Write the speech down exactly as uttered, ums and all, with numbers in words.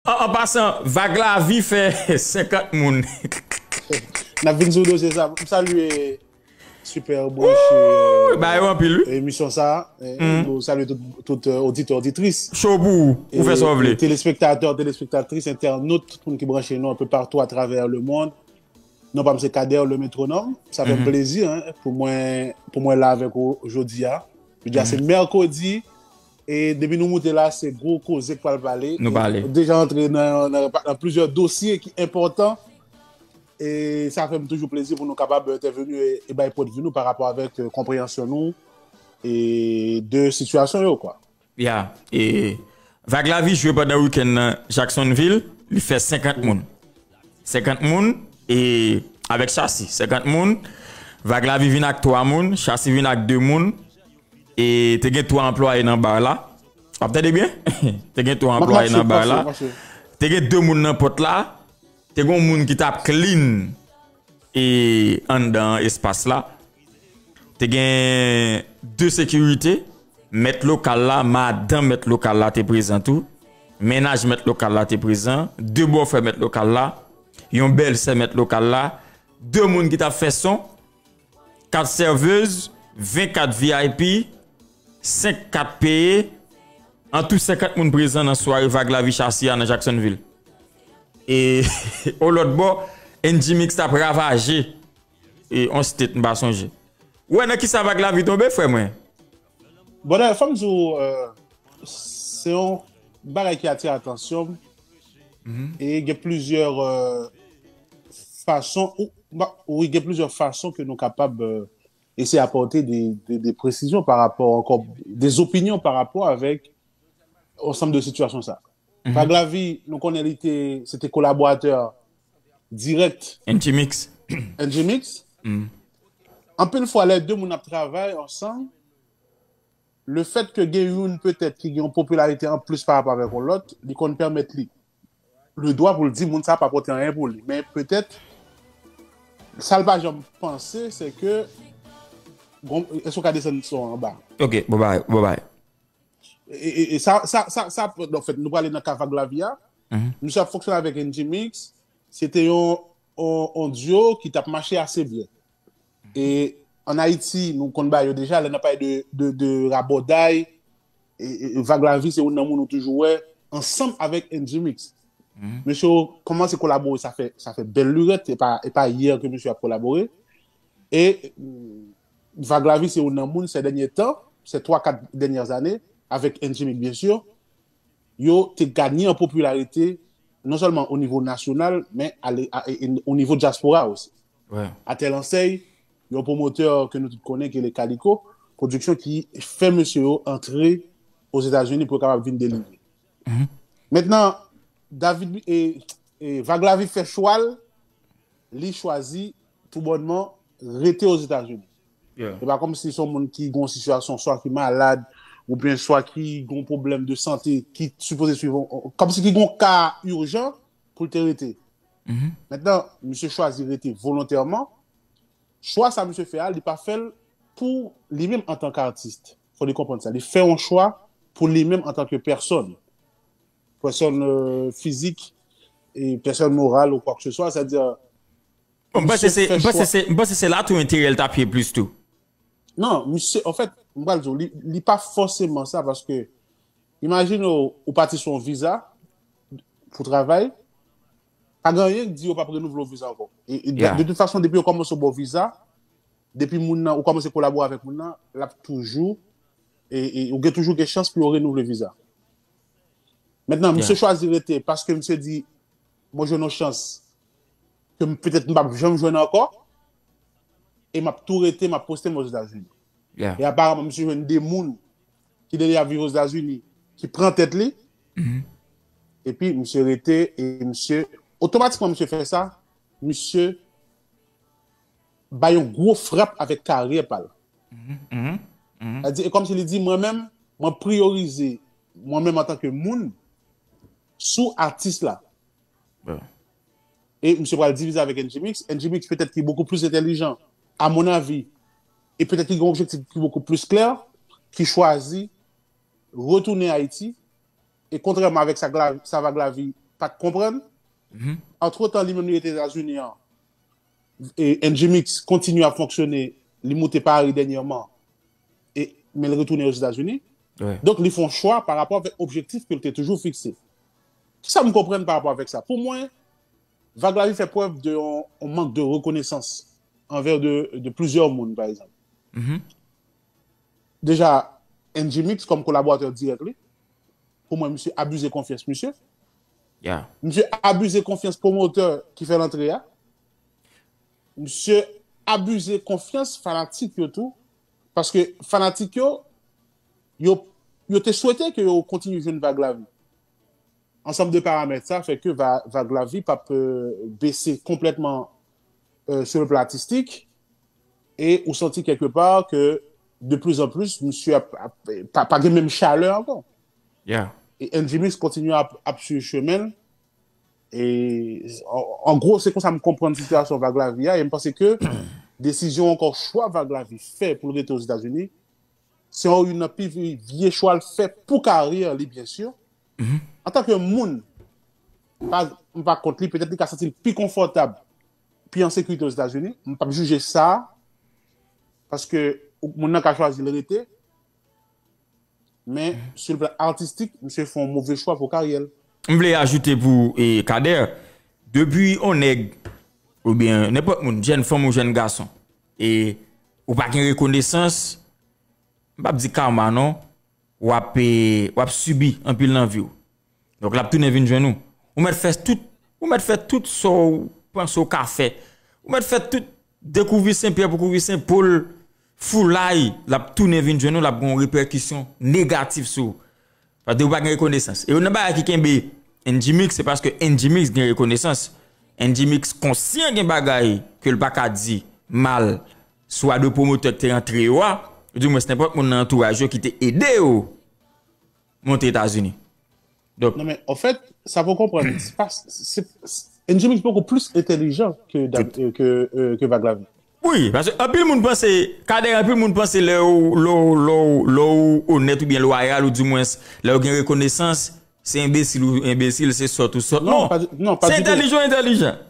An, an pasan, Vag Lavi fè senkant moun. N ap vin sou dosye sa. M salye Super Branche. Wouy, ba yo anpil, wi. Emisyon sa. Nou salye tout, tout euh, oditè, oditris. Show pou ou, ou fè sa w vle. Telespektatè, telespektatris, entènot, tout moun ki branche nou anpe patou atravè lemonn. Non pa m se Kader le Métronome. Sa fè m plezi hein, pou mwen pou mwen la avèk ou jodi a. Jodi a se mèkredi. E depi nou moute la, se gwo koze k pral pale. Nou pale. Deja antre nan, nan, nan plizyè dosye ki enpòtan. E sa fè m toujou plezi pou nou kapab entèveni e, e bay pwennvi nou pa rapò avèk euh, konpreyansyon nou e de sitiyasyon yo kwa. Ya, e Vag Lavi jwe pandan wikenn nan Jacksonville, li fè senkant moun. Senkant moun, e avèk chasi, senkant moun. Vag Lavi vin ak twa moun, chasi vin ak de moun. E te gen twa anplwaye nan bar la. W ap tande byen? Te gen twa anplwaye nan bar la. Te gen de moun nan pòt la. Te gen yon moun ki t ap clean e anndan espas la. Te gen de sekirite, mèt lokal la, madanm mèt lokal la te prezan tou, mennaj mèt lokal la te prezan, de bòfrè mèt lokal la, yon bèlsè mèt lokal la, de moun ki t ap fè son, kat sèvez, ven kat V I P, senk kat peye, an tou senkant moun prezan nan sware Vag Lavi Chasi a nan Jacksonville. E o lòt bò, N G Mix t ap ravaje e on state m pa sonje. Ou wè nan kisa Vag Lavi tonbe, frè mwen? Bon, dayè, fò m di w, euh, se yon bagay ki atire atansyon m. E gen plizyè euh, fason, ou, wi, gen plizyè fason ke nou kapab euh, eseye apòte de, de, de presizyon pa rapò ankò, de opinyon pa rapò avèk ansanm de sitiyasyon sa. Vag Lavi, nou konnen li te, se te kolaboratè dirèk N G Mix. N G Mix. Anpil fwa, lè de moun ap travay ansanm, le fèt ke gen youn petèt ki gen yon popilarite an plis pa rapò avèk yon lòt, li konn pèmèt li le dwa pou l di moun sa pa pote anyen pou li. Men petèt, sa l pa janm panse, se ke, gon, èske w ka desann son anba? Ok, bon bagay, bon bagay. E, e, e sa, sa, sa, sa, anfèt, nou prale nan ka Vag Lavi a. Misye ap fonksyone avèk N G Mix. Se te yon, yon, yon duo ki t ap mache ase byen. E ann Ayiti, nou konn bagay yo deja, lè n ap pale de, de, de rabòday, e, e, e Vag Lavi se youn nan moun ou toujou wè ansanm avèk N G Mix. Mesye yo kòmanse kolabore, sa fè, sa fè bèl lirèt, e pa, e pa yè ke mesye ap kolabore. E mm, Vag Lavi se youn nan moun, se dènye tan, se twa kat dènyè zane, avèk N G Mix byen si, yo te ganye an popilarite non sèlman o nivo nasyonal, men o nivo dyaspora osi. A tèl ansèy, yon pwomotè ke nou tout konnen ki rele Kaliko Production ki fè mesye yo antre Ozetazini pou yo kapab vin delivre. Mentnan, David e, e Vag Lavi fè chwa l, li chwazi toubònman rete Ozetazini. E pa kòmsi se yon moun ki gen yon sitiyasyon swa ki malad, oubyen swa ki gen yon pwoblèm de sante ki sipoze swiv, kòmsi ki gen yon ka ijan pou l te rete. Mentnan, misye chwazi rete volontèman. Chwa sa misye fè a, li pa fè l pou li menm antanke atis. Fò li konprann sa. Li fè yon chwa pou li menm antanke pèsòn. Pèsòn euh, fizik, e pèsòn moral ou kwa ke se swa. Sètadi, Bon, m panse se, m panse se, m panse se la tou enterè l t ap ye plis tou. Non, misye, anfèt, m pral di w, li, li pa fòseman sa, paske imajine w, ou pati sou yon viza pou travay, pa gen anyen ki di yo p ap renouvle w viza ankò. E, e de, de tout fason, depi yo kòmanse ba w viza, depi moun nan, ou kòmanse kolabore avèk moun nan, l ap toujou, e, e ou gen toujou gen chans pou yo renouvle viza. Mentnan, misye chwazi rete paske misye di, mwen jwenn yon chans ke m, petèt m p ap janm jwenn ankò, e m ap tou rete, m ap poste m Ozetazini. E aparaman, misye jwenn de moun ki deja viv Ozetazini, ki pran tèt li, epi misye rete, e misye, otomatikman misye fè sa, misye bay yon gwo frap avèk karyè pa l. Sètadi, e kòmsi li di, mwen menm, mwen priyorize mwen menm antanke moun sou atis la. E misye pral divize avèk N G Mix. N G Mix petèt ki bokou plis entèlijan, a mon avi, e petèt ki gen yon objektif ki bokou plis klè, ki chwazi retounen Ayiti, e kontrèman avèk sa, sa Vag Lavi pa t konprann. Antretan, li menm li rete Etazini an, e N G Mix kontinye ap fonksyone, li moute Paris dènyèman, e, men l retounen Ozetazini. Donk, li fè yon chwa pa rapò avèk objektif ke l te toujou fikse. Kisa m konprann pa rapò avèk sa? Pou mwen, Vag Lavi fè prèv de yon, yon mank de rekonesans anvè de, de plizyè moun, pa egzanp. Deja, N G Mix kòm kolaboratè dirèk li, pou mwen, misye abize konfyans misye. Misye abize konfyans pwomotè ki fè l antre a. Misye abize konfyans fanatik yo tou. Paske fanatik yo, yo, yo te swete ke yo kontinye jwenn Vag Lavi. Ansanm de paramèt sa fè ke va, Vag Lavi p ap, euh, bese konplètman, euh, sou le plan atistik, e ou santi kèlke pa ke de plus en plus misye ap, ap, pa, pa gen menm chalè ankò. E N G Mix kontinye ap, ap swiv chemen l. E an, an gwo, se konsa m konprann sitiyasyon Vag Lavi a, e m panse ke desizyon ankò chwa Vag Lavi fè pou l rete Ozetazini, se yon, youn nan pi vye, vye chwa l fè pou karyè li, byen si. Antanke moun, pa, m pa kont li, petèt li ka santi l pi konfòtab, pi an sekirite Ozetazini. M p ap jije sa, paske moun nan ka chwazi l rete, men sou le plan atistik, misye fè yon move chwa pou karyè l. M vle ajoute pou, e, Kader, depi yon nèg, oubyen nenpòt moun, jèn fanm ou jèn gason, e ou pa gen rekonesans, m p ap di karma non, w ap, e, w ap sibi anpil nan vi w. Donk, l ap tounen vin jwenn ou. Ou mèt fè tout, ou mèt fè tout sa w panse w ka fè. Ou mèt fè tout, dekouvri Senpyè pou kouvri Senpol, foulay, l ap tounen vin jwenn ou, l ap gen yon repèkisyon negatif sou ou. Paske ou pa gen rekonesans. E youn nan bagay ki kenbe N G Mix, se paske N G Mix gen rekonesans. N G Mix konsyan gen bagay ke l pa ka di mal, swa de pwomotè k te rantre yo a, oudimwens nenpòt moun nan antouraj yo ki te ede yo monte Etazini. Donk, non, men, anfèt, sa pou konprann, se pa, se, se, N G Mix poko plis entèlijan ke, ke, euh, ke Vag Lavi. Wi, paske anpil moun panse, Kader, anpil moun panse lè w, lè w, lè w, lè w onèt oubyen lwayal, oudimwens, lè w gen rekonesans, se enbesil ou enbesil, se sòt ou sòt. Non, non, pa, non, pa se ditou. Entèlijan ou entèlijan.